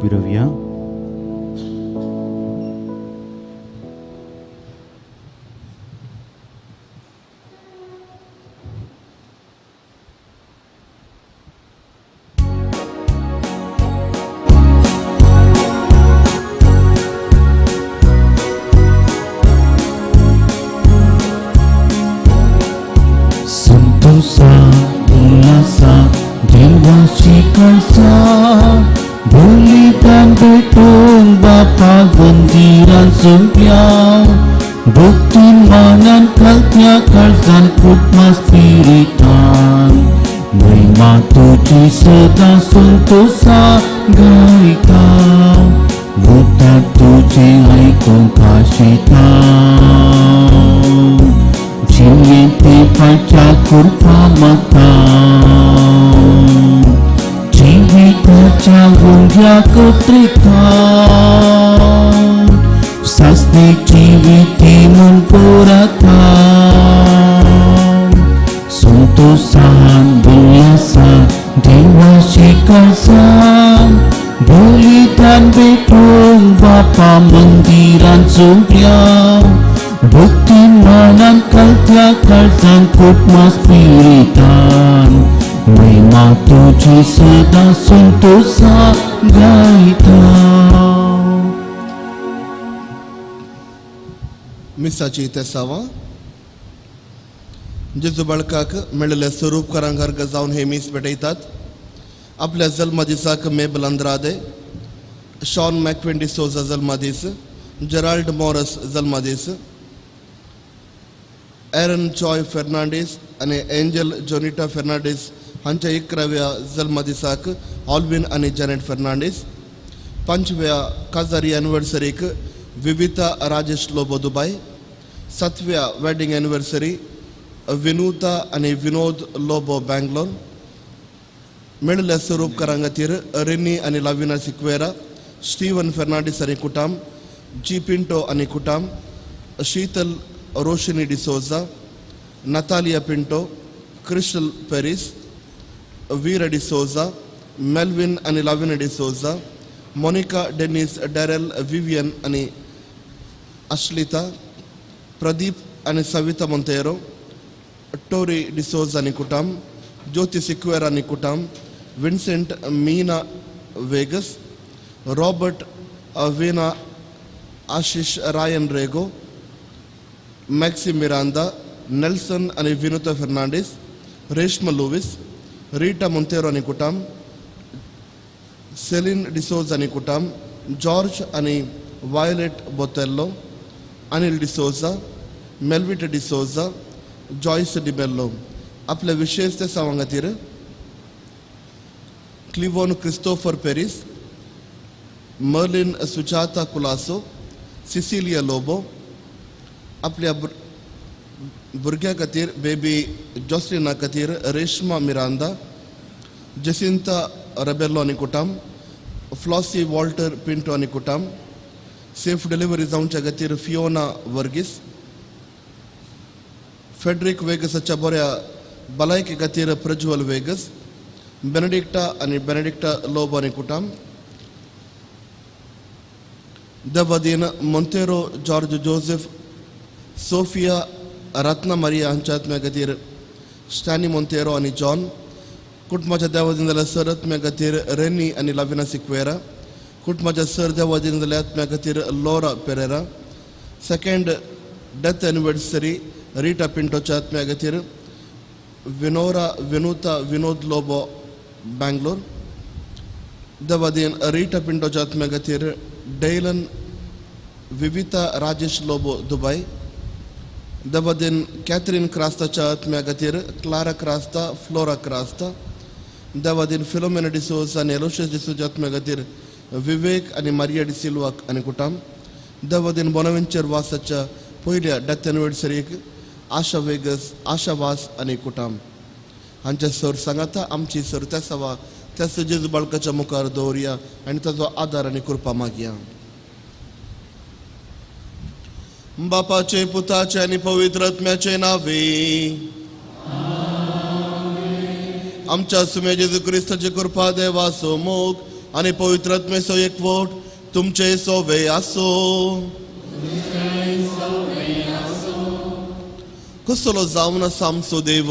पिरवया. संतोषा उल्हासा देवाची कळसा बलिदान भेटून बापा मंदिरान सोंपया भक्तीन मानान खालत्या काळजान कुटमा स्पिरितान महिमा तुजी सदां संतोषा गायता उतर तुजें आयकूंक आशेता जियेते पाच्या कृपा मागता जिविताच्या उंग्या कत्रिता सासणे जिविती म्हूण पुरता संतोषान उल्हासान देवाशी कळसान बलिदान भेटून बापा मंदिरान सोंपया भक्तीन मानान खालत्या काळजान कुटमा स्पिरितान महिमा तुजी सदां संतोषा गायता. मिसाची तेसांवां जेजू बाळकाक मेळिल्ल्या स्वरूपकारांक अर्घ जावन हे मीस भेटयतात. आपल्या जल्मदिसाक मेबल अंद्रादे, शॉन मॅकवेन डिसोजा जल्मदीस, जेराल्ड मॉरस जल्मदीस, एरन जॉय फेर्नांडीस आनी एंजल जोनिटा फेर्नांडीस हांच्या 11व्या जल्मदिसाक ऑल्विन आनी जॅनेट फेर्नांडीस, 5व्या काजारी एनिवर्सरीक विविता राजेश लोबो दुबाय, 7व्या वेडिंग एनिवर्सरी विनुता आनी विनोद लोबो बँगलोर. मेळिल्ल्या स्वरूपकारां खातीर रेनी आनी लाविना सिक्वेरा, स्टीवन फेर्नांडीस आनी कुटाम, जी पिंटो आनी कुटाम, Sheetal Roshini D'Souza, Natalia Pinto, Crystal Paris, Veera D'Souza, Melvin आनी Lavina D'Souza, Monica Dennis Daryl Vivian आनी अश्लिता, प्रदीप आनी सविता मोंतेरो, टोरी डिसोजा आनी कुटाम, ज्योती सिक्वेरा आनी कुटाम, विन्सेंट मीना वेगस, रॉबर्ट वेना, Ashish Ryan Rego, Maxi Miranda, Nelson आनी विनोता फेर्नांडीस, रेश्मा लुवीस, रिटा मोंतेरो आनी कुटाम, सेलीन डिसोज आनी कुटाम, जॉर्ज आनी Violet Botelho, Anil D'Souza, Melvit D'Souza, Joyce डिबेल्लो. आपल्या विशेष ते सावां खातीर Clivon Christopher Peres, Merlin Sujata Colaco, Cecilia Lobo. आपल्या भुरग्या खातीर बेबी जॉसलिना खातीर रेश्मा मिरांदा, जेसिंता रेबेल्लो आनी कुटाम, फ्लॉसी वॉल्टर पिंटो आनी कुटाम. सेफ डिलिव्हरी जावच्या खातीर फियोना वर्गीस. फेड्रिक वेगसाच्या बऱ्या भलायके खातीर प्रज्वल वेगस, बेनेडिक्टा आनी बेनेडिक्टा लोबो आनी कुटाम. देवादीन Monteiro George Joseph, Sophia Ratna Maria हांच्या आत्म्या खातीर स्टॅनी मोंतेरो आनी जॉन. कुटुंबाच्या देवादीन जाल्यार सर आत्म्या खातीर रेनी आनी लाविना सिक्वेरा. कुटुंबाच्या सर देवादीन जाल्यार आत्म्या खातीर Laura Pereira. Second death anniversary Rita पिंटोच्या आत्म्या खातीर विनोरा विनुता विनोद लोबो बँगलोर. देवादीन रिटा पिंटोच्या आत्म्या खातीर डैलन विविता राजेश लोबो दुबय. देवादीन कॅथरीन क्रास्ताच्या आत्म्या खातीर क्लारा क्रास्ता, फ्लोरा क्रास्ता. देवादीन फिलोमेना डिसोज आनी एलोशियस डिसोजा आत्म्या खातीर विवेक आनी मारिया डिसिल्वा आनी कुटाम. देवादीन बोनावेंचर वासाच्या पयल्या डेथ एनिवर्सरीक आशा वेगस, आशा वास आनी कुटाम. हांच्या सर सांगाता आमची सर त्या सवा त्या जेजू बाळकाच्या मुखार दवरया आनी ताचो आदार आनी कृपा मागया. बापाचे, पुताचे आनी पवित्र आत्म्याचे नावे आमच्या सुमे जेजू क्रिस्ताची कृपा, देवाचो मोग आनी पवित्र आत्म्याचो एकवट तुमचे सोवे आसो. कसलो जावन आसा आमचो देव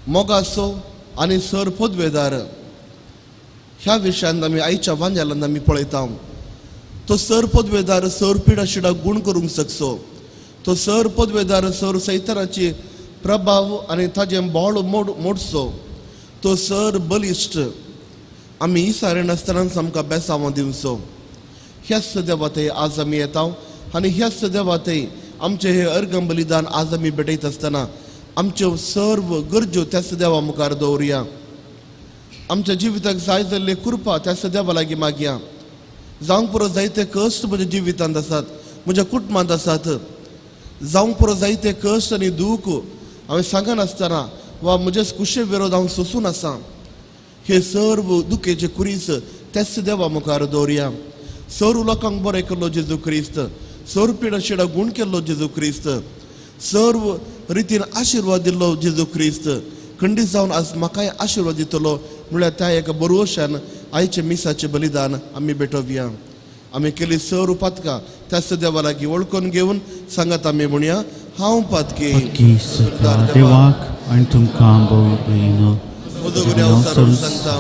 मोगाचो आनी सर पदवेदार. ह्या विशयांत आमी आयच्या वांद्यालान आमी पळयता. तो सर पदवेदार सर पिडा शिडा गूण करूंक शकचो. तो सर पदवेदार सर सैतराची प्रभाव आनी ताजें बोळ मोड मोडचो. तो सर बलिश्ट आमी इसारे नासतनाच आमकां बेसांव दिवचो. ह्याच देवाथंय आज आमी येता आनी ह्याच देवाथंय आमचें हें अर्गम बलिदान आज आमी भेटयत आसतना आमच्यो सर्व गरज्यो त्याच देवा मुखार दवरुया. आमच्या जिविताक जाय जाल्ली कृपा त्याच देवा लागीं मागया. जावंक पुरो जायते कश्ट म्हज्या जिवितांत आसात, म्हज्या कुटुंबांत आसात. जावंक पुरो जायते कश्ट आनी दूख हांवें सांगनासतना वा म्हजे कुशे विरोध हांव सोंसून आसा. हे सर्व दुखेचे कुरीस त्याच देवा मुखार दवरुया. सर्व लोकांक बरें केल्लो जेजू क्रिस्त, सर्व पिडा शिडा गूण केल्लो जेजू क्रिस्त, सर्व रितीन आशिर्वाद दिल्लो जेजू क्रिस्त खंडीत जावन आज म्हाकाय आशिर्वाद दितलो म्हळ्यार त्या एका बरोवशान आयचें मिसाचें बलिदान आमी भेटोवया. आमी केली सर्व पातकां त्याच देवा लागीं वळखून घेवन सांगात आमी म्हणया, हांव पातकी देवाक आनी तुमकां भोव भयणो म्हजो गुन्यांव सारून सांगता,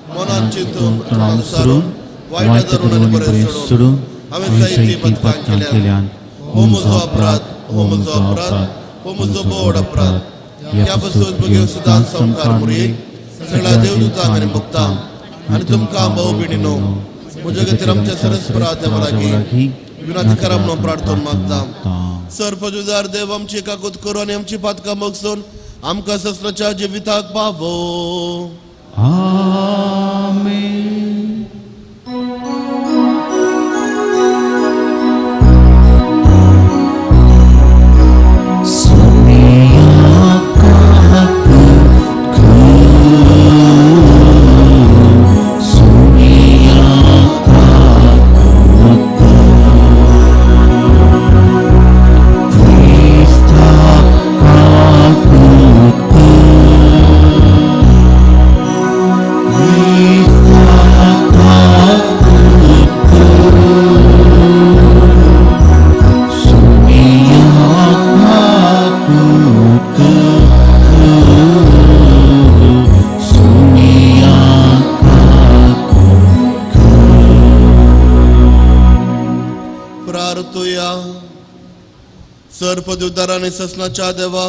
मनान चिंतून तोंडान सारून वायट धरून आनी बरें सोडून हांवें जायतीं पथकां केल्यान. हो म्हजो अपराध, हो म्हजो अपराध, हो म्हजो बोड अपराध. ह्या पासून भगेव सदांच संवकार मुरये सगळ्या देवदूतांक आनी भक्तांक आनी तुमकां भोव भिणीनो म्हज्या खातीर आमच्या सरस्परा देवा लागीं विनंती करा म्हणून प्रार्थना मागता. सर पदवीदार देव आमची काकूत करू आनी आमची पातकां मोगसून आमकां ससराच्या जिविताक पावो. आमेन. आनी ससनाच्या देवा,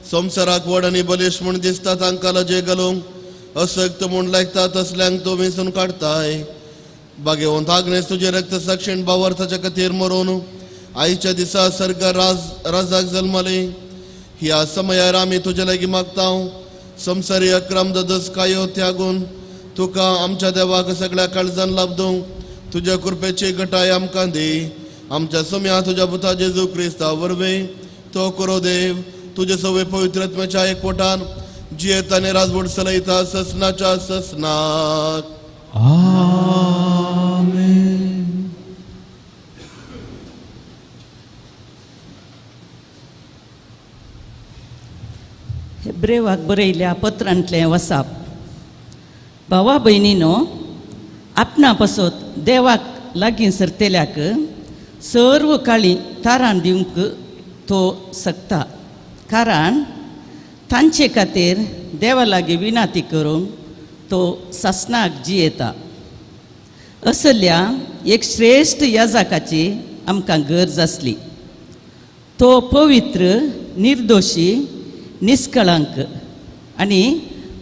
संवसाराक व्हड आनी बलिश्ट म्हूण दिसता तांकां लजे घालूंक असक्त म्हूण लायता तसल्यांक तूं वेंचून काडताय. बागेवंत आग्नेस तुजें रक्त साक्षीण बावर्थाच्या खातीर मरोन आयच्या दिसा सर्ग राज राजाक जल्मले. ह्या समयार आमी तुजे लागीं मागता, संवसारी अक्रम ददस कायो त्यागून तुका आमच्या देवाक सगळ्या काळजान लाभदूंक तुज्या कृपेची घटाय आमकां दी. आमच्या सम्या तुज्या पुता जेजू क्रिस्ता वरवीं तो करो देव तुजे सवे पवित्र आत्म्याच्या एकवटान जियेत आनी राजवट चलयता ससनाच्या ससनाक. आमेन. हेब्रेवाक बरयल्या पत्रांतलें वसाप. भावा भयणीनो, आपणा पासत देवाक लागीं सरतेल्याक सर्व काळी तारान दिवंक तो शकता, कारण तांचे खातीर देवा लागीं विनाती करूंक तो सासणाक जियेता. असल्या एक श्रेश्ठ याजकाची आमकां गरज आसली. तो पवित्र, निर्दोशी, निस्कळंक आनी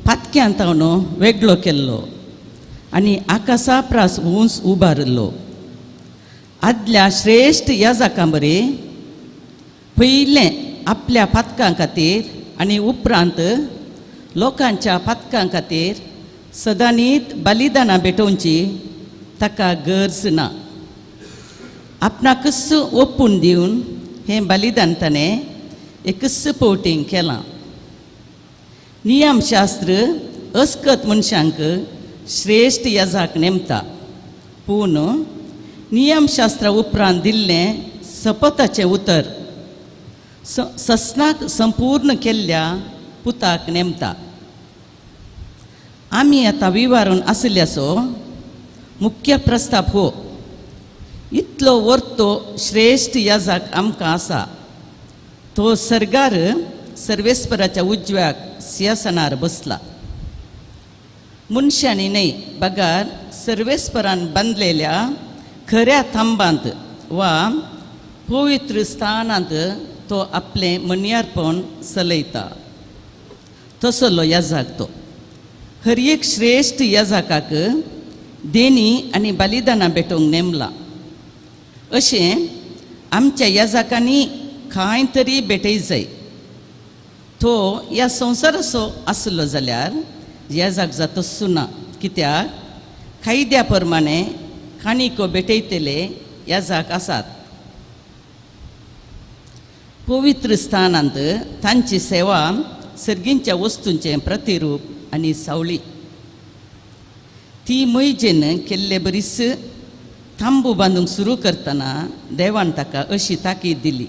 पातक्यान तावन वेगळो केल्लो आनी आकाशा प्रास उंच उबारिल्लो. आदल्या श्रेश्ठ याजकां बरी पयलें आपल्या पातकां खातीर आनी उपरांत लोकांच्या पातकां खातीर सदांनीत बलिदानां भेटोवची ताका गरज ना. आपणाकच ओपून दिवन हें बलिदान ताणें एकच पवटींग केलां. नियमशास्त्र अस्कत मनशांक श्रेश्ठ याजाक नेमता, पूण नियमशास्त्रा उपरांत दिल्लें सपताचें उतर ससनाक संपूर्ण केल्ल्या पुताक नेमता. आमी आतां विवारून आशिल्ल्याचो मुख्य प्रस्ताप हो, इतलो वर्तो श्रेश्ठ याजाक आमकां आसा. तो सर्गार सर्वेस्पराच्या उजव्याक सिंहासनार बसला. मनशांनी न्हय बगर सर्वेस्परान बांदलेल्या खऱ्या थांबांत वा पवित्र स्थानांत तो आपलें मन्यार्पण चलयता. तसलो याजाक तो हर एक श्रेश्ठ याजकाक देणी आनी बलिदानां भेटोवंक नेमला. अशें आमच्या याजकांनी कांय तरी भेटय जाय. तो ह्या संवसाराचो आसलो जाल्यार याजक जातच ना, कित्याक कायद्या प्रमाणे काणिको भेटयतले याजक आसात. पवित्र स्थानांत तांची सेवा सर्गींच्या वस्तूंचें प्रतिरूप आनी सावळी. ती मैजेन केल्ले बरीच थांबू बांदूंक सुरू करतना देवान ताका अशी ताकीद दिली,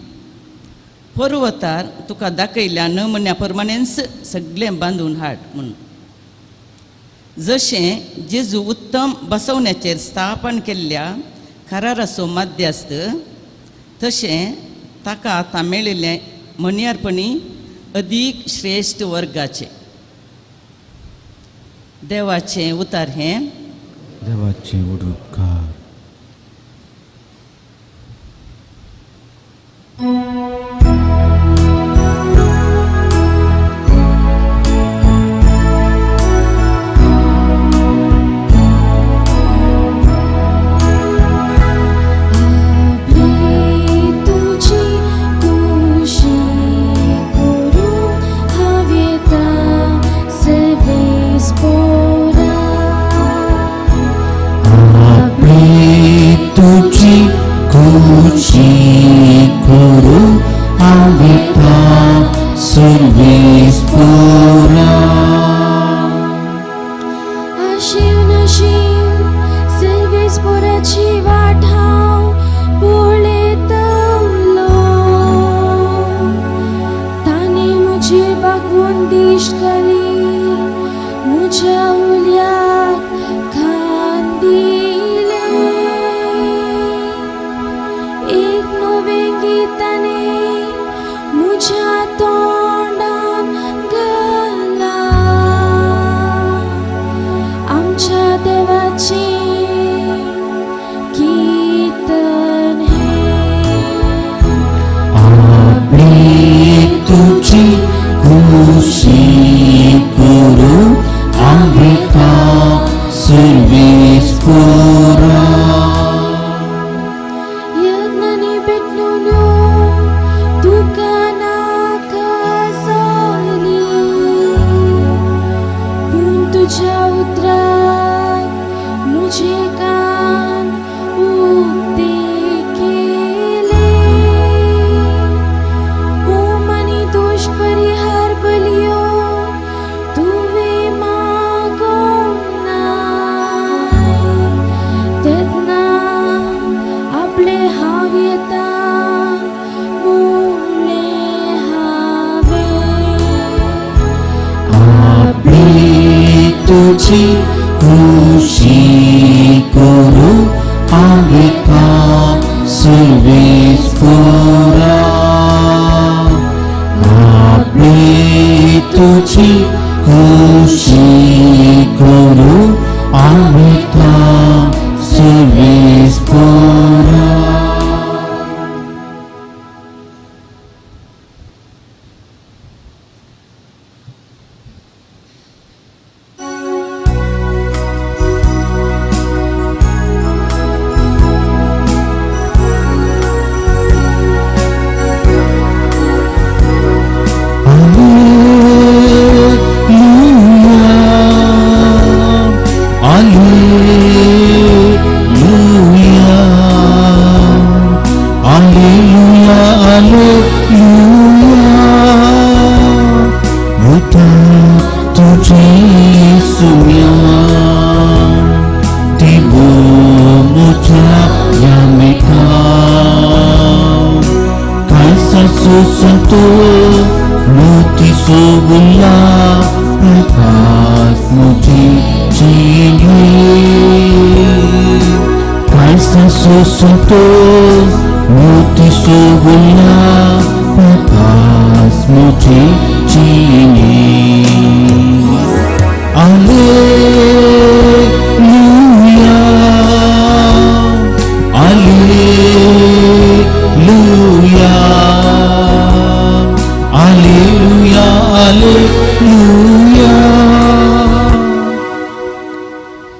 पर्वतार तुका दाखयल्या नमुन्या प्रमाणेच सगळें बांदून हाड म्हूण. जशें जेजू उत्तम बसवण्याचेर स्थापन केल्ल्या कराराचो मध्यस्थ, तशें ताका आतां मेळिल्लें मन्यारपणी अदीक श्रेश्ठ वर्गाचें. देवाचें उतार हें देवाचें उपकार. कीर्तन है। तुझी खुशी करू आवेता सर्वेस पुरा आपले तुझी खुशी करू आवेता सर्वेस पुरा.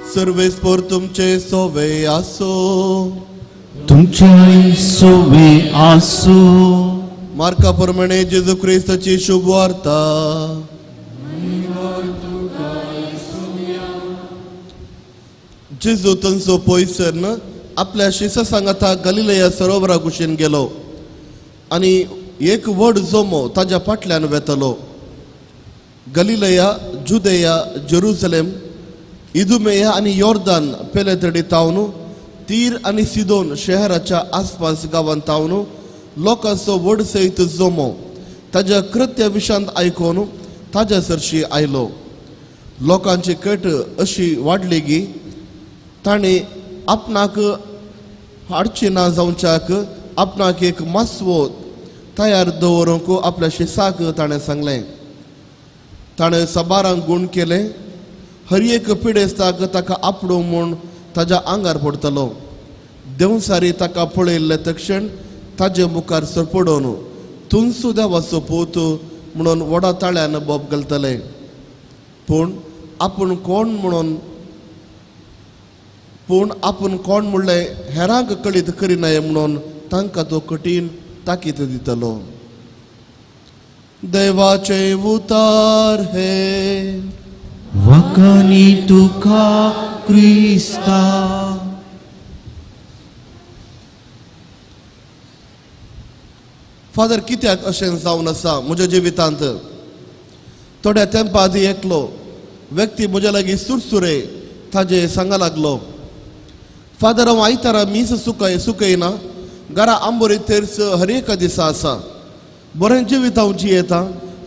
सर्वेस्पोर तुमचे सोवे आसो, तुमचे सोवे आसो. मार्का प्रमाणे जेजू क्रिस्ताची शुभ वार्ता. जेजू थंयचो पयसर आपल्या शिसा सांगाता गलिलया सरोवरा कुशीन गेलो आनी एक व्हड जमो ताज्या फाटल्यान वेतलो. गलिलया, जुदेया, जेरुसलेम, इदुमेया आनी योर्दान पेलेतडी तावन तीर आनी सिदोन शहराच्या आसपास गांवांत तावन लोकांचो व्हड सयत जमो ताज्या कृत्य विशांत आयकून ताज्या सरशी आयलो. लोकांची कट अशी वाडली की ताणें आपणाक हाडची ना जावच्याक आपणाक एक मासवो तयार दवरूंक आपल्या शिसाक ताणें सांगलें. ताणें सबारांक गूण केलें. हर एक पिडेस्ताक ताका आपडो म्हूण ताज्या आंगार पडटलो. देंवसारी ताका पळयल्ले तक्षण ताजे मुखार सरपडोवन तुमचो देवाचो पूत म्हणून व्हडा ताळ्यान बोब घालतले. पूण आपूण कोण म्हणून पूण आपूण कोण म्हणलें हेरांक कळीत करिनाय म्हणून तांकां तो कठीण ताकीत दितलो. देवाचे उतार हे वखणी तुका क्रिस्ता. फादर कित्याक अशें जावन आसा म्हज्या जिवितांत? थोड्या तेंपा आदी एकलो व्यक्ती म्हज्या लागीं सुरसुरे ताजे सांगा लागलो, फादर हांव आयतारा मीस सुकयना, घरा आंबोरी तेर्स हर एका दिसा आसा, बरें जिवीत हांव जियेता,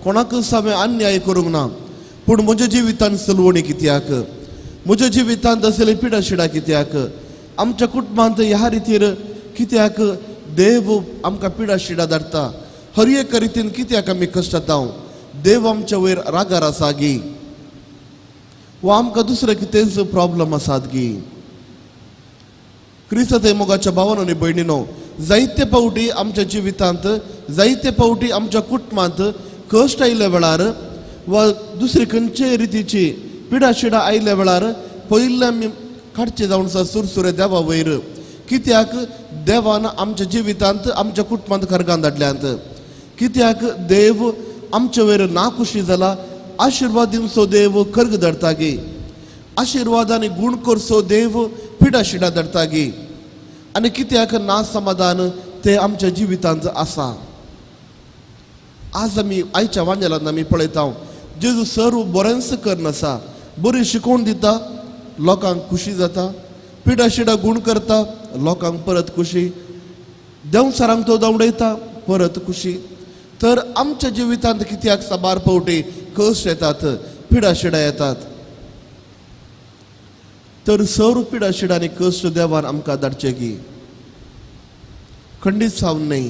कोणाकूच हांवें अन्याय करूंक ना, पूण म्हज्या जिवितांत सलवणी कित्याक, म्हज्या जिवितांत आसली पिडाशिडा कित्याक, आमच्या कुटुंबांत ह्या रितीर कित्याक देव आमकां पिडाशिडा धाडटा, हर एका रितीन कित्याक आमी कश्टात, देव आमच्या वयर रागार आसा गी वा आमकां दुसरें कितेंच प्रॉब्लम आसात गी? क्रिस्ताचे मोगाच्या भावान आनी भयणीनो, जायते फावटी आमच्या जिवितांत, जायते फावटी आमच्या कुटुंबांत कश्ट आयिल्ल्या वेळार वा दुसरी खंयचे रितीची पिडाशिडा आयिल्ल्या वेळार पयले आमी काडचे जावन आसा सुरसुरे देवा वयर. कित्याक देवान आमच्या जिवितांत आमच्या कुटुंबांत खरगान धाडल्यांत, कित्याक देव आमच्या वयर नाखुशी जाला, आशिर्वाद दिवचो देव खर्ग धाडटा गी, आशिर्वाद आनी गूण करचो देव पिडाशिडा धाडटा गी, आनी कित्याक ना समाधान ते आमच्या जिवितांत आसा. आज आमी आयच्या वांजेलान आमी पळयता जेजू सर्व बरेंच करून आसा, बरी शिकोवन दिता, लोकांक खुशी जाता, पिडाशिडा गूण करता, लोकांक परत खुशी, देंवचारांक तो धांवडयता परत खुशी. तर आमच्या जिवितांत कित्याक साबार फावटी कश्ट येतात, पिडाशिडा येतात? तर सर्व पिडाशिड आनी कश्ट देवान आमकां धाडचे की? खंडीत जावन न्हय.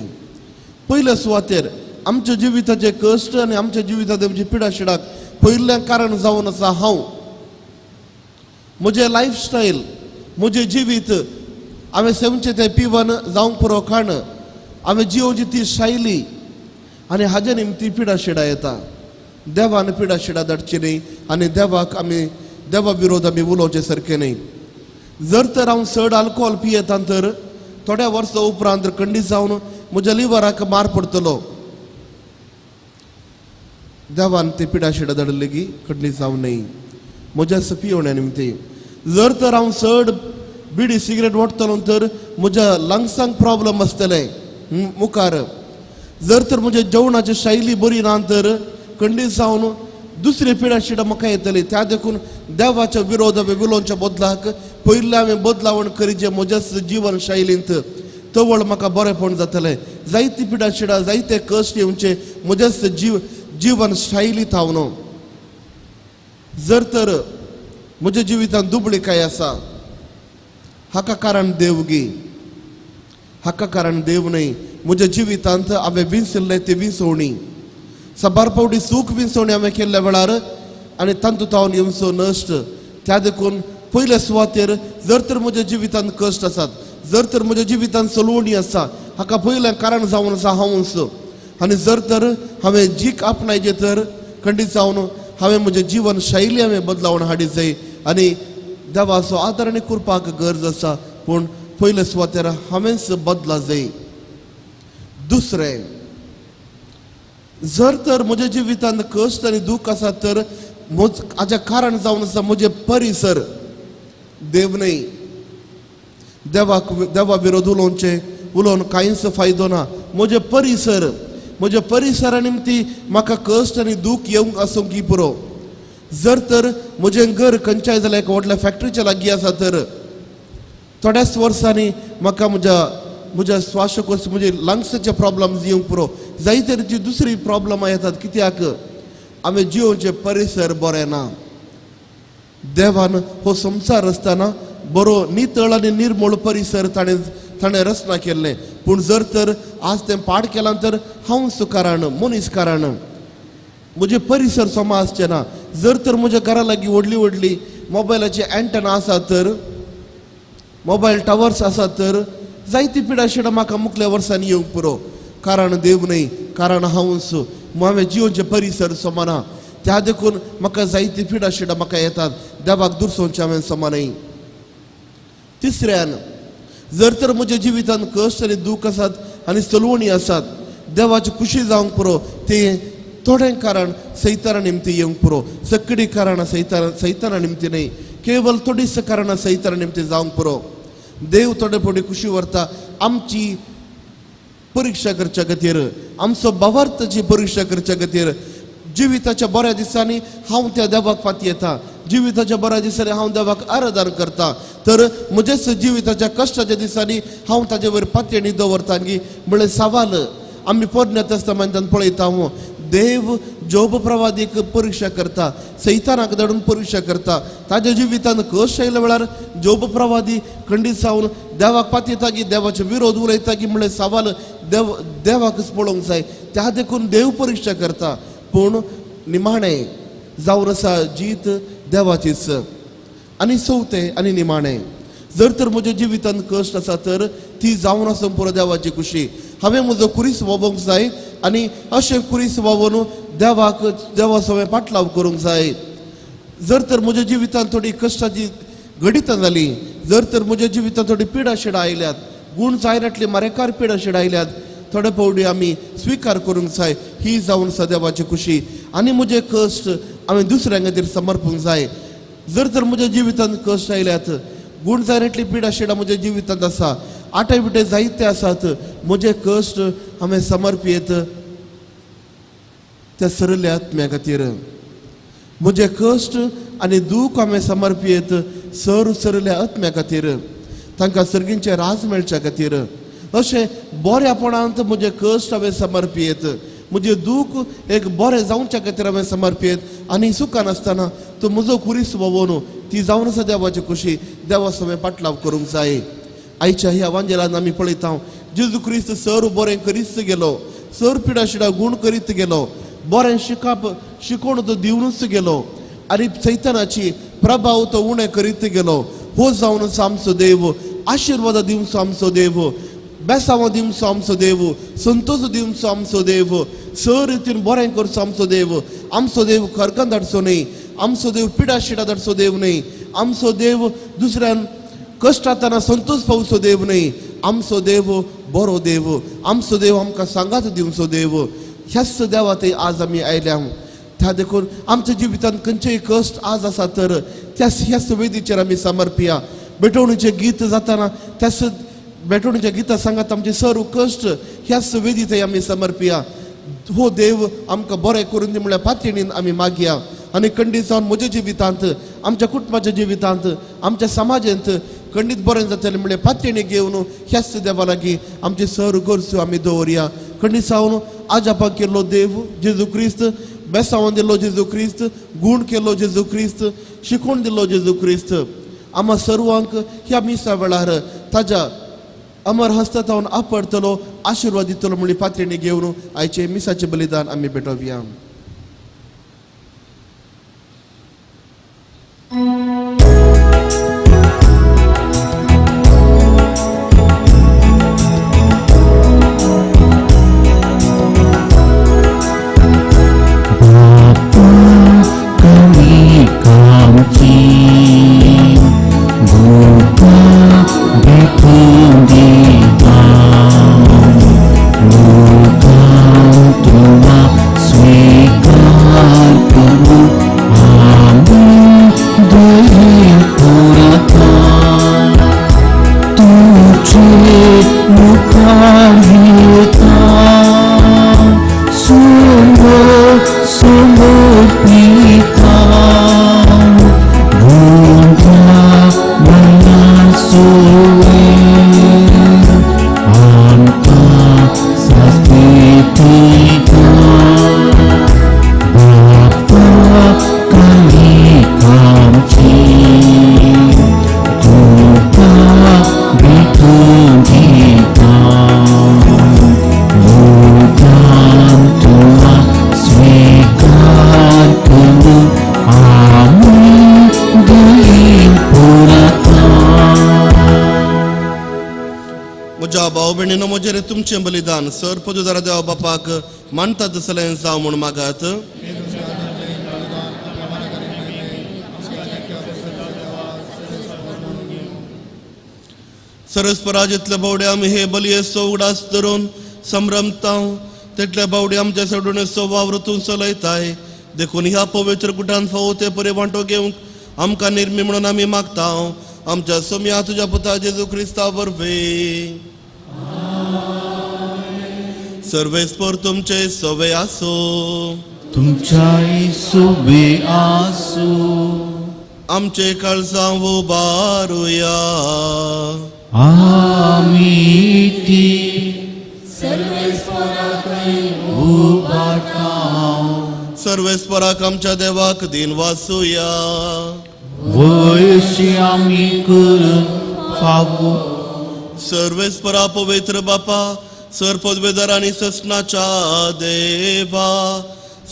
पयल्या सुवातेर आमच्या जिविताचे कश्ट आनी आमच्या जिवितांत आमच्या पिडाशिडाक पयलें कारण जावन आसा हांव, म्हजें लायफस्टायल, म्हजें जिवीत. हांवें सेवचें तें पिवन जावंक पुरो खाण, हांवें जियोवची ती शैली आनी हाजे निमती पिडाशिडा येता. देवान पिडाशिडा धाडची न्हय आनी देवाक आमी देवा विरोध आमी उलोवचें सारकें न्हय. जर तर हांव चड आल्कोहोल पियेता तर थोड्या वर्सां उपरांत खंडीत जावन म्हज्या लिवराक मार पडटलो. देवान ती पिडाशिडा धाडली की खंडीत जावन न्हय म्हज्या पियोवण्या निमती. जर तर हांव चड बिडी सिगरेट ओडटलो तर म्हज्या लंग्सांक प्रॉब्लम आसतले मुखार. जर तर म्हज्या जेवणाची शैली बरी ना तर खंडीत जावन दुसरी पिडाशिडा म्हाका येतली. त्या देखून देवाच्या विरोध हांवें उलोवच्या बदलाक पयलीं हांवें बदलावण करीचे म्हज्याच जिवन शैलींत, तवळ म्हाका बरेंपण जातलें. जायती पिडाशिडा जायते कश्ट येवचे म्हज्याच जिवन शैलींत हांव. जर तर म्हज्या जिवितांत दुबळीकाय आसा, हाका कारण देव गी? हाका कारण देव न्हय. म्हज्या जिवितांत हांवें विंचल्लें ती विंचवणी, साबार फावटी सूख विंचवणी हांवें केल्ल्या वेळार आनी तातूंत हांव येवचो नश्ट. त्या देखून पयल्या सुवातेर जर तर म्हज्या जिवितांत कश्ट आसात, जर तर म्हज्या जिवितांत सलवणी आसा, हाका पयलें कारण जावन आसा हांवूच. आनी जर तर हांवें जीक आपणायचें तर खंडीत जावन हांवें म्हजें जिवन शैली हांवें बदलावण हाडी जाय आनी देवाचो आदार आनी करपाक गरज आसा. पूण पयले सुवातेर हांवेंच बदला जाय. दुसरें, जर तर म्हज्या जिवितांत कश्ट आनी दूख आसा तर हाचें कारण जावन आसा म्हजें परिसर, देव न्हय. देवाक देवा विरोध उलोवचें उलोवन कांयच फायदो ना. म्हजें परिसर, म्हज्या परिसरा निमती म्हाका कश्ट आनी दूख येवंक आसूंक की पुरो. जर तर म्हजें घर खंयच्याय जाल्यार एका व्हडल्या फॅक्ट्रीच्या लागीं आसा तर थोड्याच वर्सांनी म्हाका म्हज्या म्हज्या श्वासकोश म्हजे लंग्साचे प्रॉब्लम्स येवंक पुरो. जायते तरेची दुसरी प्रॉब्लमां येतात कित्याक हांवें जियोवचें परिसर बरें ना. देवान हो संवसार आसतना बरो नितळ आनी निर्मळ परिसर ताणें ताणें रचना केल्लें. पूण जर तर आज तें पाड केलां तर हांव कारण, मनीस कारण, म्हजें परिसर समा आसचें ना. जर तर म्हज्या घरा लागीं व्हडली व्हडली मोबायलाची एंटना आसा तर, मोबायल टावर्स आसा तर जायती पिडाशिडां म्हाका मुखल्या वर्सांनी येवंक पुरो. कारण देव न्हय, कारण हांवूच. हांवें जियोवचें परिसर समा ना, त्या देखून म्हाका जायती पिडाशिडां म्हाका येतात. देवाक दुरसोवचें हांवें समा न्हय. तिसऱ्यान, जर तर म्हज्या जिवितांत कश्ट आनी दूख आसात आनी सलवणी आसात, देवाची खुशी जावंक पुरो, तें थोडें कारण सैताना निमती येवंक पुरो. सगळीं कारणां सैताना निमती न्हय, केवल थोडीस कारणां सैताना निमती जावंक पुरो. देव थोडे फावटी खुशी व्हरता आमची परिक्षा करच्या खातीर, आमचो भावार्थाची परिक्षा करच्या खातीर. जिविताच्या बऱ्या दिसांनी हांव त्या देवाक फाती येता, जिविताच्या बऱ्या दिसांनी हांव देवाक आराधन करता, तर म्हज्याच जिविताच्या कश्टाच्या दिसांनी हांव ताजे वयर पातयेणी दवरता गी म्हळ्यार सवाल. आमी पोरण्या तेस्तामेंतान पळयता, देव जोब प्रवादीक परिक्षा करता, सैतानाक धाडून परिक्षा करता. ताज्या जिवितान कश्ट आयल्या वेळार जोब प्रवादी खंडीत जावन देवाक पातयेता की देवाचे विरोध उलयता की म्हळ्यार सवाल देव देवाकच पळोवंक जाय. त्या देखून देव परिक्षा करता, पूण निमाणें जावन आसा जीत देवाचीच. आनी चवथें आनी निमाणें, जर तर म्हज्या जिवितांत कश्ट आसा तर ती जावन आसूं पुरो देवाची खुशी. हांवें म्हजो खुरीस व्होवोंक जाय आनी अशें खुरीस व्होवोन देवाक देवाचो हांवें पाटलाव करूंक जाय. जर तर म्हज्या जिवितांत थोडी कश्टाची घडितां जालीं, जर तर म्हज्या जिवितांत थोडी पिडा शिडां आयल्यात, गूण जायनातली मारेकार पिडा शिडां आयल्यात, थोडे फावटी आमी स्विकार करूंक जाय. ही जावन आसा देवाची खुशी. आनी म्हजे कश्ट हांवें दुसऱ्यां खातीर समर्पूंक जाय. जर तर म्हज्या जिवितांत कश्ट आयल्यात, गूण जायनातली पिडा शिडां म्हज्या जिवितांत आसा, आटे बिटे जायते आसात, म्हजे कश्ट हांवें समर्पियत त्या सरल्या आत्म्या खातीर. म्हजे कश्ट आनी दूख हांवें समर्पियत सर सरल्या आत्म्या खातीर, तांकां सर्गींचें राज मेळच्या खातीर. अशें बऱ्यापणांत म्हजें कश्ट हांवें समर्पियत, म्हजें दूख एक बरें जावच्या खातीर हांवें समर्पियत. आनी सुखान आसतना तूं म्हजो खुरीस व्होवोन ती जावन आसा देवाची खुशी देवा समें पाटलाव करूंक जाय. आयच्या ह्या वांजेलान आमी पळयता जेजू क्रिस्त सर बरें करीत गेलो, सर पिडा शिडा गूण करीत गेलो, बरें शिकप शिकोवन तो दिवनूच गेलो आनी सैतानाची प्रभाव तो उणें करीत गेलो. हो जावन आमचो देव, आशिर्वाद दिवचो आमचो देव, बेसांव दिवचो आमचो देव, संतोष दिवचो आमचो देव, सर रितीन बरें करचो आमचो देव. आमचो देव खरकान धाडचो न्हय, आमचो देव पिडा शिडा धाडचो देव न्हय, आमचो देव दुसऱ्यान कश्टातना संतोष पावचो देव न्हय. आमचो देव बरो देव, आमचो देव आमकां सांगात दिवचो देव. ह्याच देवा थंय आज आमी आयल्या. त्या देखून आमच्या जिवितांत खंयचेय कश्ट आज आसा तर त्याच ह्याच वेदीचेर आमी समर्पिया. भेटवणीचें गीत जाताना त्याच भेटवणीच्या गिता सांगात आमचे सर्व कश्ट ह्याच वेदी थंय आमी समर्पिया. हो देव आमकां बरें करून दी म्हळ्यार पातयेन आमी मागया. आनी खंडीत जावन म्हज्या जिवितांत, आमच्या कुटुंबाच्या जिवितांत, आमच्या समाजांत खंडीत बरें जातलें म्हळ्यार पातयेणी घेवन ह्याच देवा लागीं आमचे सर्व गरजो आमी दवरया. खंडीत जावन आजापा केल्लो देव जेजू क्रिस्त, बेसावन दिल्लो जेजू क्रिस्त, गूण केल्लो जेजू क्रिस्त, शिकोवन दिल्लो जेजू क्रिस्त आमा सर्वांक ह्या मिसा वेळार ताज्या अमर हस्तावन आपडतलो, आशिर्वाद दितलो म्हणली पातयेणी घेवन आयचे मिसाचें बलिदान आमी भेटोवया. म्हजेर तुमचें बलिदान सर पदुदार देवा बापाक मानता तसलें जावं म्हूण मागात. सरस्पराजेंतल्या बावड्या आमी हे बलयेचो उगडास धरून संभ्रमता तेतल्या बावड्या आमच्या सडुणेचो वावर तूं चलयताय देखून ह्या पवित्र गुटान फावो ते परी वांटो घेवंक आमकां निर्मी म्हणून आमी मागता. आमच्या सोम्या तुज्या पुता जेजू क्रिस्ता वरवीं. सर्वेस्पर तुमचे सवे आसो, तुमच्याय सोबे आसो. आमचे काळजां उबारुया. आमी ती सर्वेस्पराक आमच्या देवाक दिन वासुया. वयशी आमी करून फावो. सर्वेस्परा पवित्र बापा, सर पदवेदार आनी ससनाच्या देवा,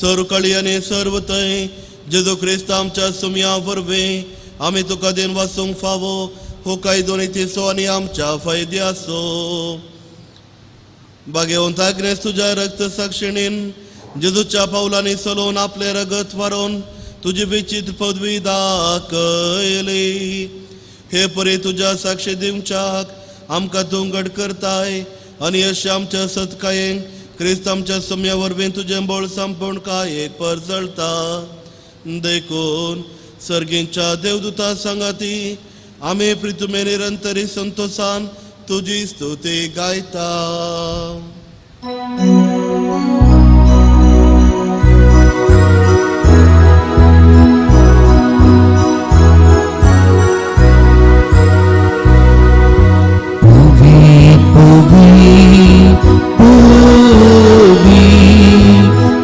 सर्व कळी आनी सर्व थंय जेजू क्रिस्त आमच्या सुमया वरवीं आमी तुका दिन वासूंक फावो हो कायदो नितीचो आनी आमच्या फायद्याचो. बागेवंत आग्नेस तुज्या रक्त साक्षिणीन जेजूच्या पावलांनी चलोवन आपलें रगत वारोवन तुजी विचित्र पदवी दाखयली. हे परी तुज्या साक्षी दिवच्याक आमकां तूं घट करताय आनी अशें आमच्या सत्कायेन क्रिस्त आमच्या सोम्या वरवीं तुजें बळ संपूर्ण कायेक परजळता. देखून सर्गींच्या देवदूता सांगाती आमी प्रितुमे निरंतरी संतोषान तुजी स्तुती गायता.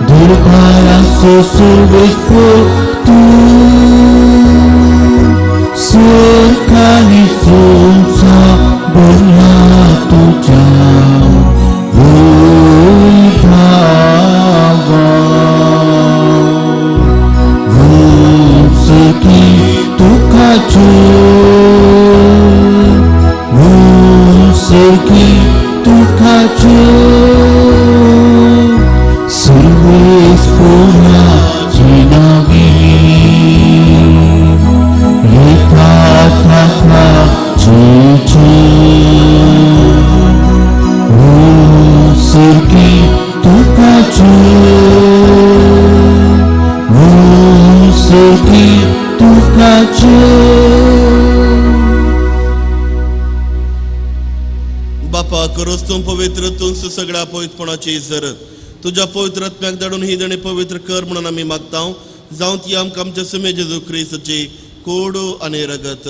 दुर्भारा सो सर्वेस्पर तूं सरकारी सोचा बोला तुझ्या वैभावा सखी तुका सखी तुका सर्वेस पोराची नावी येता ताका जेजू सखी तुका सखी तुका. बापा करोस तूं पवित्र तूंच सगळ्या पवित्रपणाची सर तुज्या पवित्र आत्म्याक धाडून ही देणी पवित्र कर म्हणून आमी मागता. जावं ती आमकां आमच्या सुमे जेजू क्रिस्ताची कोडू आनी रगत.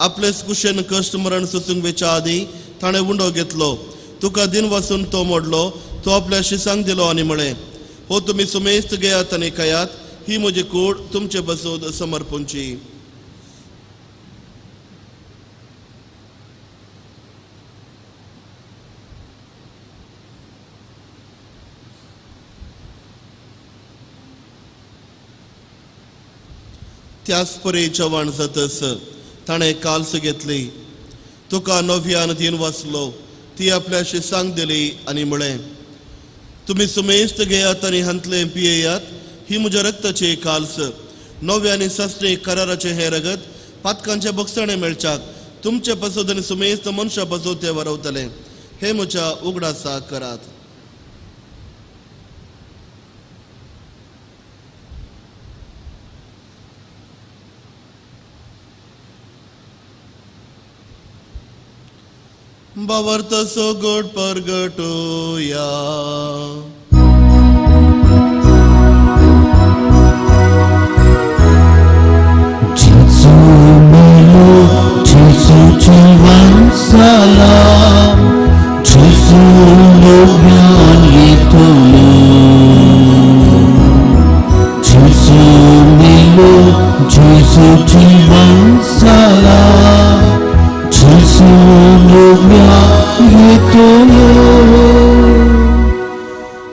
आपलेच कुशेन कश्ट मरण सोसूंक वेच्या आदी ताणें उंडो घेतलो, तुका दिन वासून तो मोडलो, तो आपल्या शिसांक दिलो आनी म्हळें, हो तुमी सुमेस्त घेयात आनी खायात, ही म्हजी कूड तुमचे बसून समर्पूंची. त्याच परी जेवण जातस ताणें काल्स घेतली, तुका नव्यान दिन वाचलो, ती आपल्या शिसांक दिली आनी म्हळें, तुमी सुमेस्त घेयात आनी हांतलें पियेयात, ही म्हज्या रक्ताची काल्स, नव्या आनी सासणी कराराचें हें रगत पातकांचे बगसणें मेळच्याक तुमचे पासत आनी सुमेस्त मनशां पासत तें वरवतलें. हें म्हज्या उगडासा करात. बावर्त सोगोड परगटोया. जेजू मेलो, जेजू जिवन जाला, जेजू नव्यान येतलो. जेजू मेलो, जेजू जिवन जाला, जेजू नव्यान येतलो.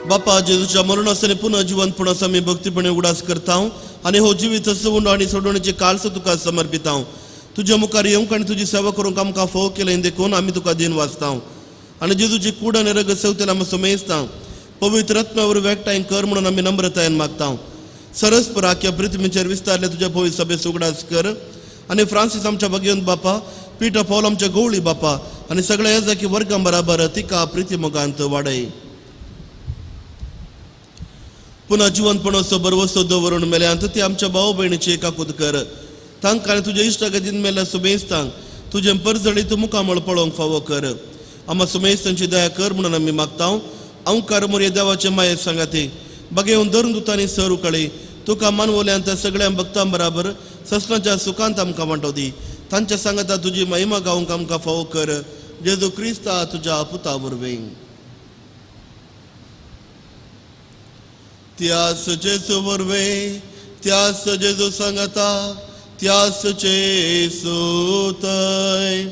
बापा जेजूच्या मरणास आनी पुनः जिवंतपणास आमी भक्तीपणे उगडास करता आनी हो जिवीत उंडो आनी सोडवणेची काळस तुका समर्पिता. तुज्या मुखार येवंक आनी तुजी सेवा करूंक आमकां फोव केलें देखून आमी तुका दिन वाचता आनी जेजूची कूड आनी रगत सेवतेला आमी समेजता. पवित्र आत्म्या वरवीं एकठांय कर म्हणून आमी नम्रतायेन मागता. सरस पराख्या पृथ्वीचेर विस्तारले तुज्या पवित्र सभेस उगडास कर आनी फ्रांसीस आमच्या भाग्यवंत बापा, पीटर पॉल आमच्या गवळी बापा आनी सगळ्या याजाकी वर्गां बराबर तिका प्रिती मोगांत वाडय. पुन्हा जिवंतपणाचो बरवसो दवरून मेल्यांत ती आमच्या भाव भयणीची काकूत कर. तांकां आनी तुज्या इश्टागतीन मेल्ल्या सुमेस्तांक तुजें परजळीत मुखामळ पळोवंक फावो कर. आमा सुमेस्तांची दया कर म्हणून आमी मागता. अंकार मोरये देवाचे माये सांगाती बागेवन धरून दुतांनी सर उकळी तुका मानवल्यांत सगळ्या भक्तां बराबर ससनाच्या सुखांत आमकां वांटो दी. तांच्या सांगाता तुजी महिमा गावंक आमकां फावो कर. जेजू क्रिस्ता तुज्या पुता वरवीं. त्यास जेजू वरवीं, त्यास जेजू सांगाता, त्यास जेजू थंय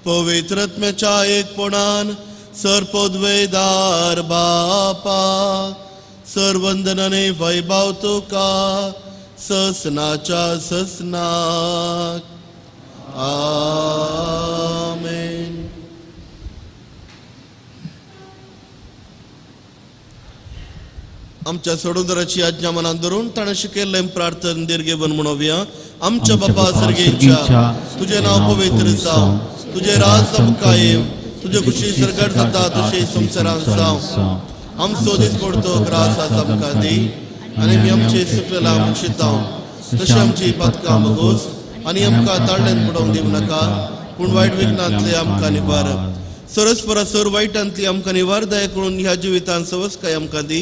पवित्र आत्म्याच्या एकपणान सर्पद्वेदार बापा सर्वंदनाने वैभव तुका ससनाच्या ससनाक. आमेन. आमच्या सोडूंदराची आज्ञा मनात धरून ताणें शिकयल्लें प्रार्थन दीर्घेवन म्हणोवया. आमच्या बापा सर्गेच्या, तुजें नांव पवित्र जावं, तुजें राज आमकां येवं, तुजे खुशी सरकार जाता तशें संवसारांत जावं. आमचो दीस पडतो ग्रास आज आमकां दी आनी आमी आमचे सुकलेला मुक्षितांव तशें आमची पातकां बगोस आनी आमकां ताळ्यान पडोवंक दिवं नाका, पूण वायट विघ्नांतले आमकां निवार. सरस्परा सर वायटांतली आमकां निवार दया करून ह्या जिवितांत सवसकाय आमकां दी.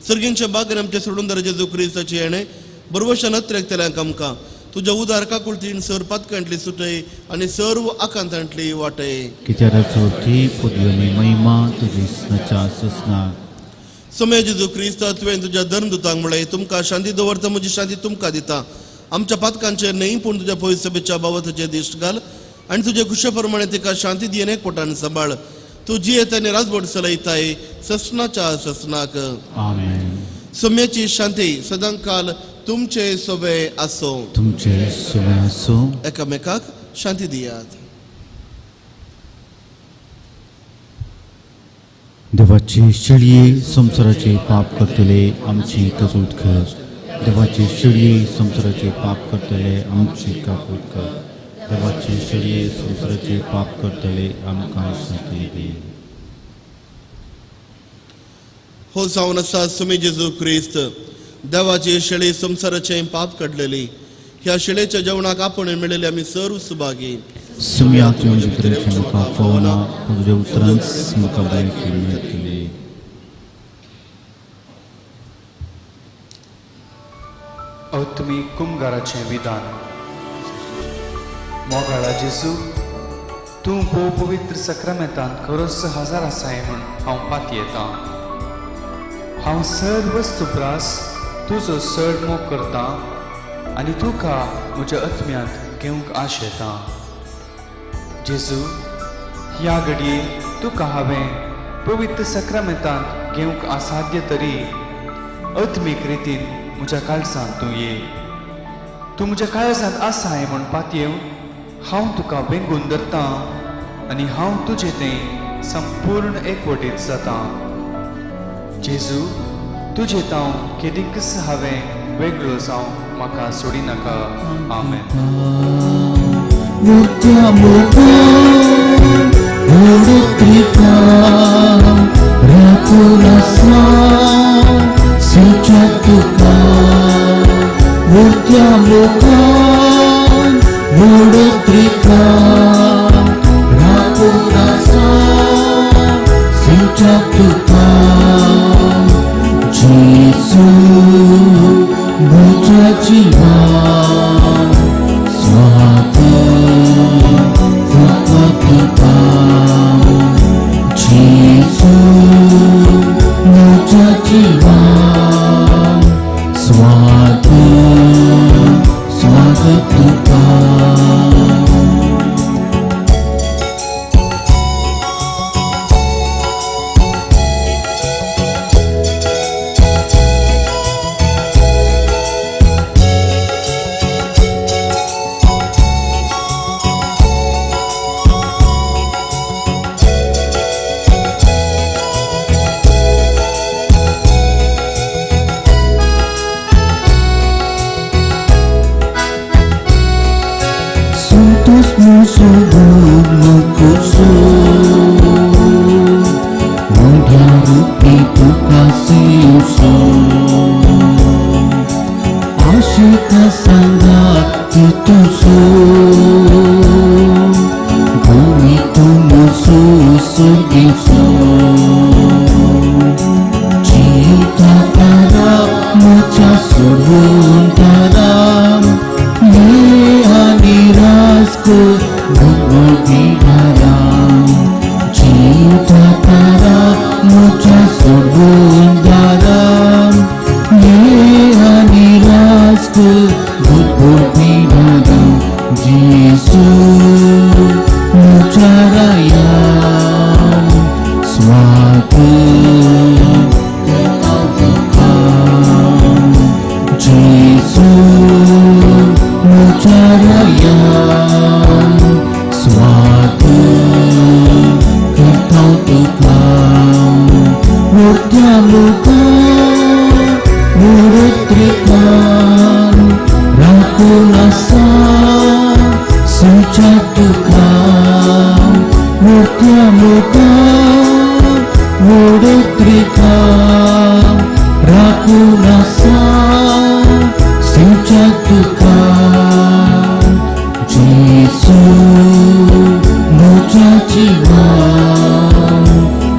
सर्गींच्या बागेन आमच्या सोडून जेजू क्रिस्ताची येणें बरवशान अत्रेकतल्यांक आमकां तुज्या उदार काकुळतीन सर पातकांतली सुटय आनी सर्व आकांतांतली वाटय. कित्याची पदवी महिमा तुजी सच्या ससनाक. समय जेजू क्रिस्ता तुवें तुज्या धर्मदूतांक म्हळें, तुमकां शांती दवरता, म्हजी शांती तुमकां दिता. आमच्या पातकांचे न्हय पूण तुज्या पवित्र सभेच्या बाबताचे दिश्ट घाल आनी तुजे खुशे प्रमाणे तिका शांती दियेन एकवटान सांबाळ. तूं जियेत आनी राजवट चलयताय ससनाच्या ससनाक. आमेन. सम्याची शांती सदांकाल तुमचे सोबे आसो. तुमचे सुवे आसूं. एकामेकाक शांती दियात. देवाची शेळये संवसाराचे पाप करतले आमची कबूत कर. देवाची शेळये संवसाराचे पाप करतले आमची काकूत कर. देवाची शेळये संवसाराचे पाप करतले आमकां शांती दी. हो जावन आसा सुमी जेजू क्रिस्त देवाची शेळी संवसाराचें पाप काडलेली. ह्या शेळेच्या जेवणाक आपण मेळिल्ले आमी सर्व सुभागी. सुम्याक येवन भितरचें म्हाका फावना, पूण तुज्या उतरांच म्हाका भलायकी मेळटली. अत्मीक कुमगाराचें विधान. मोगाळा जेजू, तूं भोव पवित्र सक्रामेंतांत खरोच हजार आसाय म्हूण हांव पातयेतां. हांव सर्व वस्तुप्रास तुजो चड मोग करतां आनी तुका म्हज्या आत्म्यांत घेवंक आशेतां. जेजू, ह्या घडये तुका हांवें पवित्र सक्रामेंतांत घेवंक असाध्य तरी आत्मीक रितीन म्हज्या काळजांत तूं ये. तूं म्हज्या काळजांत आसाय म्हूण पातयेवन हांव तुका वेंगून धरतां आनी हांव तुजें तें संपूर्ण एकवटीत जातां. जेजू, तुजें तांव केदीकच हांवें वेगळो जावं म्हाका सोडिनाका. आमेन. जेजू म्हज्या जिवा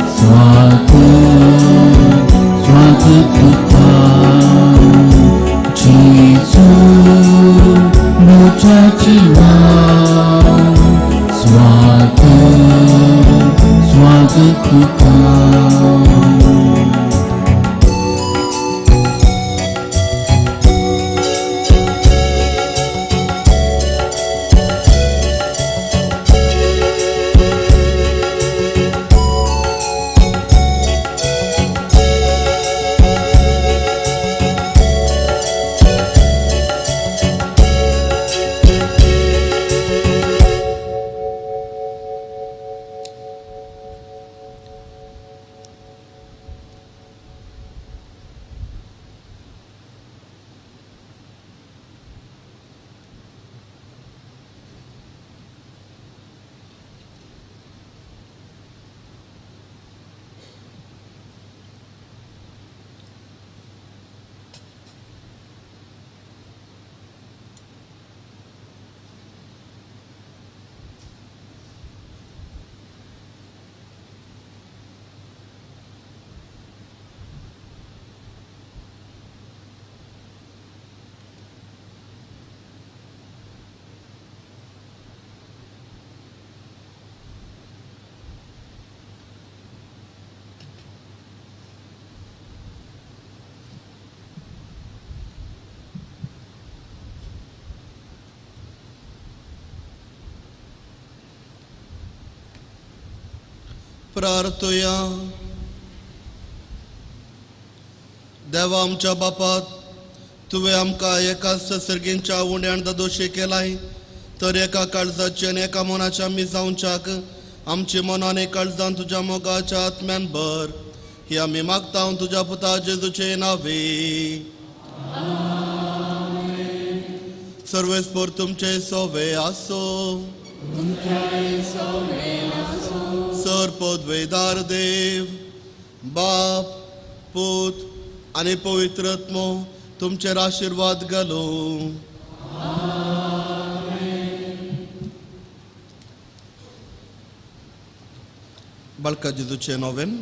स्वागत तुका. जेजू म्हज्या जिवा स्वागत स्वागत तुका. प्रार्थया. देवा आमच्या बापात, तुवें आमकां एकाच सर्गींच्या उण्यान दोशी केलाय, तर एका काळजाची आनी एका मनाच्या आमी जावच्याक आमची मनान आनी काळजान तुज्या मोगाच्या आत्म्यान भर, ही आमी मागता तुज्या पुता जेजूचे नावे. सर्वेस्पर तुमचे सोवे आसो. सर पदवेदार देव बाप पूत आनी पवित्र आत्मो तुमचेर आशिर्वाद घालूं. बाळका जेजूचें नोवेन.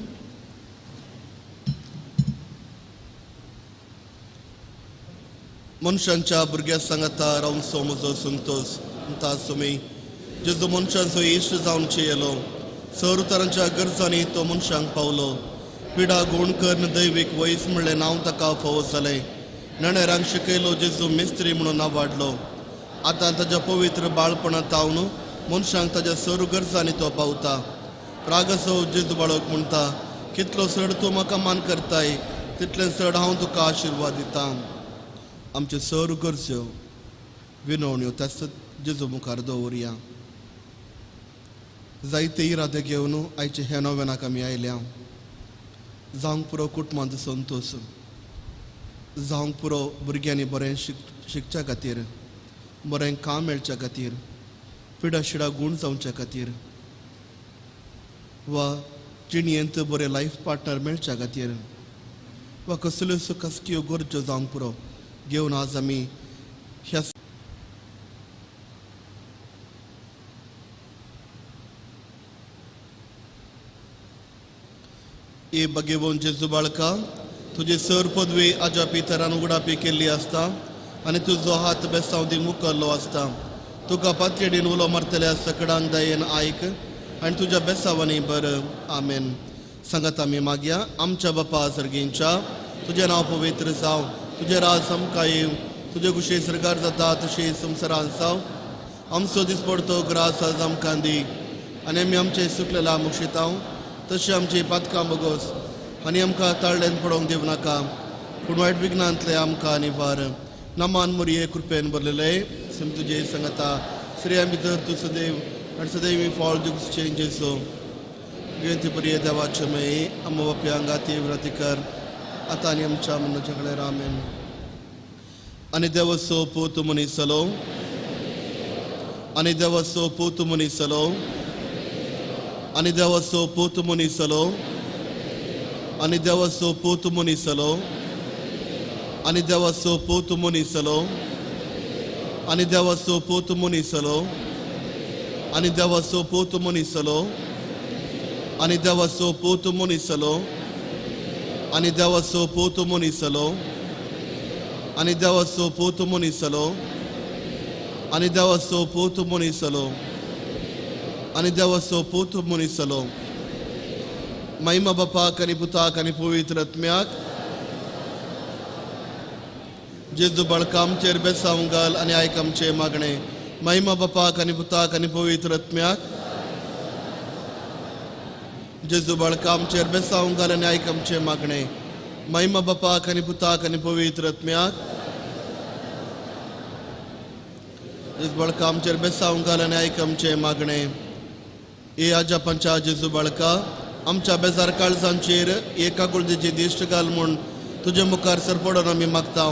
मनशांच्या भुरग्या सांगाता रावचो म्हजो संतोस म्हणटा सुमी. जेजू मनशांचो इश्ट जावन येयलो, सर तरांच्या गरजांनी तो मनशांक पावलो. पिडा गुण करून दैवीक वयस म्हणलें नांव ताका फावो जालें. नणेरांक शिकयलो जेजू मिस्त्री म्हणून नांव. आतां ताज्या पवित्र बाळपणांत तावन मनशांक ताज्या सर गरजांनी तो पावता. रागसो जेजू बाळक म्हणटा, कितलो चड तूं म्हाका मान करताय तितलें चड हांव तुका आशिर्वाद दितां. आमच्यो सर गरज्यो विनवण्यो त्याच जेजू मुखार दवरया. जायते इरादे घेवन आयचे ह्या नोवेनाक आमी आयल्या. जावंक पुरो कुटुंबांत संतोश, जावंक पुरो भुरग्यांनी बरें शिकच्या खातीर, बरें काम मेळच्या खातीर, पिडा शिडा गूण जावच्या खातीर, वा जिणयेंत बरें लायफ पार्टनर मेळच्या खातीर, वा कसल्यो कसक्यो गरज्यो जावंक पुरो घेवन आज आमी ह्या ए बगेवन जेजू बाळका, तुजी सर पदवी आजापी तरान उगडापी केल्ली आसता आनी तुजो हात बेसांव दी मुकल्लो आसता. तुका पातयेडीन उलो मारतल्या सकडांक दयेन आयक आनी तुज्या बेसांवांनी बर. आमेन. सांगात आमी मागया. आमच्या बापा सर्गींच्या, तुजें नांव पवित्र जावं, तुजें राज आमकां येवं, तुजे कुशी सरकार जाता तशी संवसारांत जावं. आमचो दिसपडतो ग्रास आज आमकां दी आनी आमी आमचें सुकलेला मुक्षितांव तशें आमची पातकां बगोस आनी आमकां ताळ्ळेन पडोवंक दिवं नाका, पूण वायट विघ्नांतले आमकां निवार. नमान मोरये कृपेन भरलेले सम तुजे सांगता, स्त्रियां भितर तूं सदैव आनी सदैव फळ दिवचें जेजू. गेंती बरी देवाचे मयी आमो बापया ती व्रती कर आतां आनी आमच्या मनाच्या कडेन. आमेन. आनी देवसो पूत मनीसलो, आनी देवसो पूत मनीसलो, आनी देवाचो पूत मनीसलो, आनी देवाचो पूत मनीसलो, आनी देवाचो पूत मनीसलो, आनी देवाचो पूत मनीसलो, आनी देवाचो पूत मनीसलो, आनी देवाचो पूत मनीसलो, आनी देवाचो पूत मनीसलो, आनी देवाचो पूत मनीसलो, आनी देवाचो पूत मनीसलो, आनी देवाचो पूत मनीसलो. महिमा बापाक आनी पुताक आनी पवित्र आत्म्याक. जेजू बाळका आमचेर बेसांव घाल आनी आयक आमचें मागणें. महिमा बापाक आनी पुताक आनी पवित्र आत्म्याक. जेजू बाळका आमचेर बेसांव घाल आनी आयक आमचें मागणें. महिमा बापाक आनी पुताक आनी पवित्र आत्म्याक. जेजू बाळका आमचेर बेसांव घाल आनी आयक आमचें मागणें. ए आजापांच्या जेजू बाळका, आमच्या बेजार काळजांचेर एका कुळदेची दिश्ट घाल म्हूण तुजे मुखार सरपडून आमी मागता.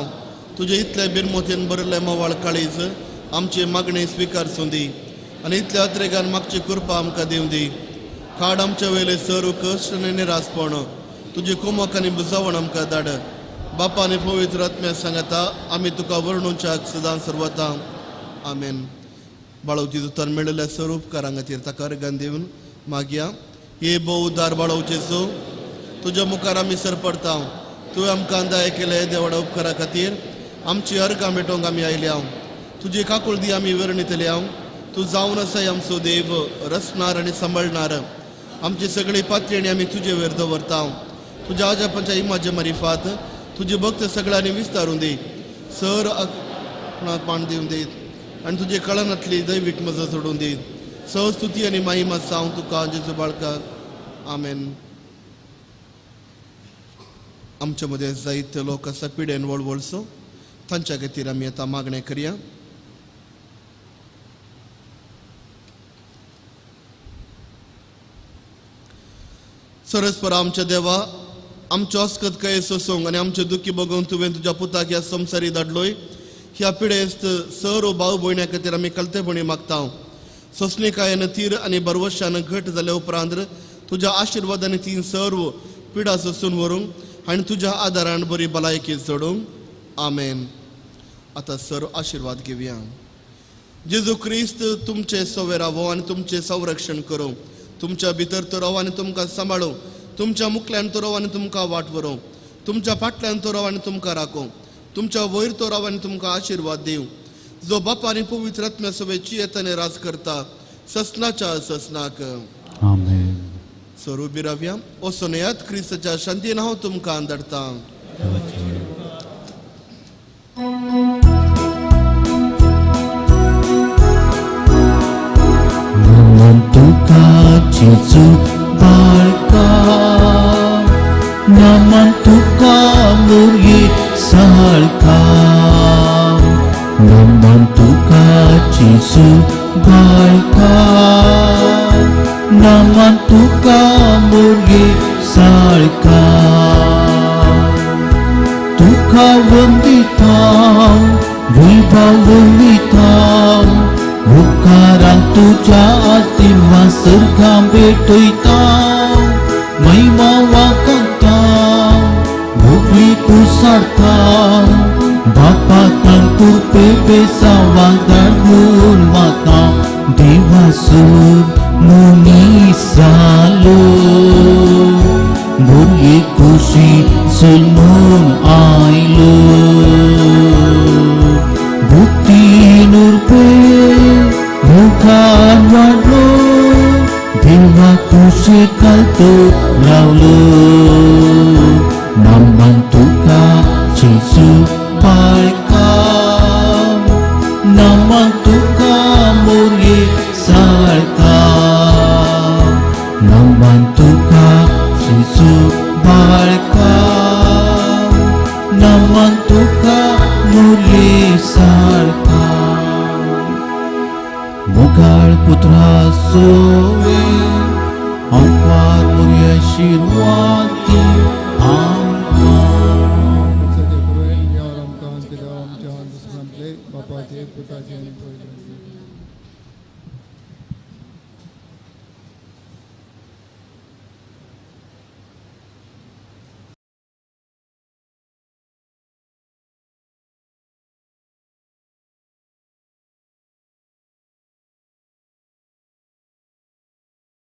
तुजे इतले बिरमोतीन भरिल्लें म्होंवाळ काळीज आमची मागणी स्विकारसूं दी आनी इतल्या अत्रेगान मागची कृपा आमकां दिवं दी. काड आमचे वयले सर कश्ट आनी निरासपण, तुजी कुमक आनी बुजावण आमकां धाड. बापा आनी पवित्र आत्म्या सांगता आमी तुका वर्णुच्याक सदां सर्वता. आमेन. बाळोवची दुतान मेळिल्ल्या सर उपकारां खातीर ताका अर्गान दिवन मागया. हे भोव उदार बाळोवचेचो, तुज्या मुखार आमी सरपडता. तुवें आमकां दया केले देवाडा उपकारा खातीर आमची अर्गां भेटोवंक आमी आयल्या. तुजी काकुळदी आमी वर्णितल्या. तूं जावन आसाय आमचो देव, रचणार आनी सांबाळणार. आमची सगळी पातयेणी आमी तुजे वयर दवरता. तुज्या आजापांच्या इमाजे मारिफात तुजी भक्त सगळ्यांनी विस्तारून दी. सर आपणाक पाण दिवन दी आनी तुजे कळनांतली दैवीक मजा सोडून दी. सहस्तुती आनी महिमा जावं तुका जेजू बाळकाक. आमेन. आमचे मदें जायते लोक आसा पिडेन वळवळसो, तांच्या खातीर आमी आतां मागणें करया. सरस्पर आमच्या देवा, आमच्यो अस्कत कये सोसूंक आनी आमचे दुखी बगोवन तुवें तुज्या पुताक ह्या संवसारी धाडलोय. ह्या पिडेस्त सर भाव भयण्या खातीर आमी कलतेपणी मागता. सोंसणीकायेन तीर आनी बरवशान घट जाल्या उपरांत तुज्या आशिर्वादान ती सर्व पिडा सोसून व्हरूंक आनी तुज्या आदारान बरी भलायकी जोडूंक. आमेन. आतां सर्व आशिर्वाद घेवया. जेजू क्रिस्त तुमचे सोवे रावो आनी तुमचें संरक्षण करूं, तुमच्या भितर तो राव आनी तुमकां सांबाळूं, तुमच्या मुखल्यान तो राव आनी तुमकां वाट व्हरूं, तुमच्या फाटल्यान तो राव आनी तुमकां राखूं, तुमच्या वयर तो राव आनी तुमकां आशिर्वाद दिवं. जो बापा आनी पवित्र आत्म्या सवेची येताने राज करता ससनाच्या ससनाक. आमेन. सर उबी रावया. वचून येयात, क्रिस्ताच्या शांतीन हांव तुमकां धाडटा. तुका जेजू बाळका, नमन तुका मोरये साळका, नमन तुका जेजू बाळका, नमन तुका मोरये साळका. तुका वंदिता वैभव वंदिता, उपकारांक तुज्या आस्तिवा सर्गां भेटयता, महिमा वागता भोगली कुसारता, बापा तांकू पेपेसावाक धाडून वता, देवासूर मनीस जालो, भुरगे खुशी जल्मून आयलो. भक्तीन उरपे मुखार वाडलो, देवा तुजे घालतो रावलो, नमन तुका जेजू बाळका, नमन तुका मोरये साळका, नमन तुका जेजू बाळका, नमन तुका मोरये साळका. मुखाळ पुत्रा सोवे अंकार मोरये आशिर्वाद दी आमकां.